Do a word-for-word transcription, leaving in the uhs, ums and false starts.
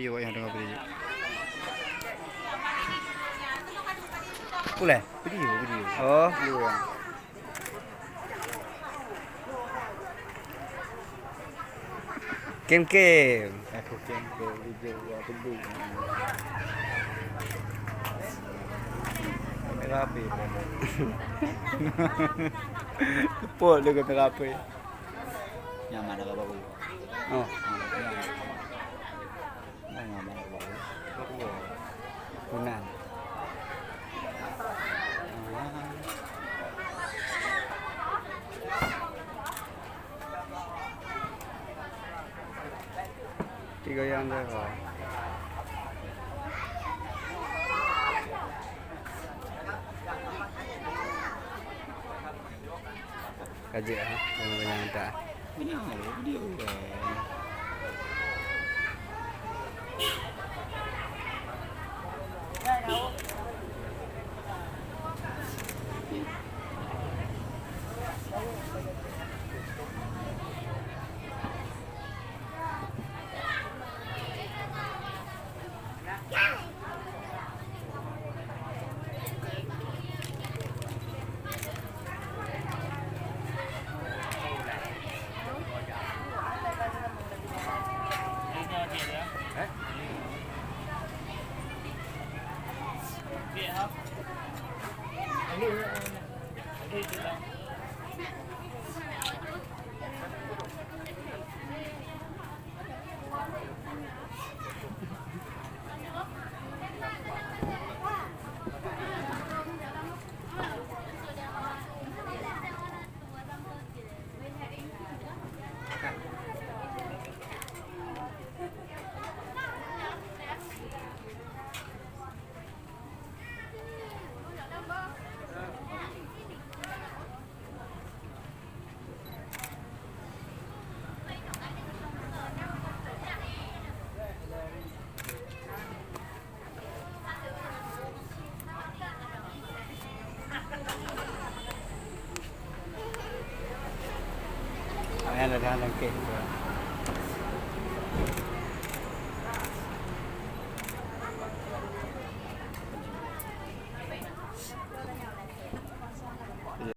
Video yang tengah video. Boleh? Video, video. Oh. Video yang. Kem-kem. Aku kem-kem video yang pedih. Kamera H P. Kepot dia kamera H P. Nyaman agak baru. Oh. Nyaman agak baru. Kunan. Tiga yang dah. Ka jeuet, ha? Banyak-banyak mantap. Banyak, video kan. Ayan dah dah lengkeh.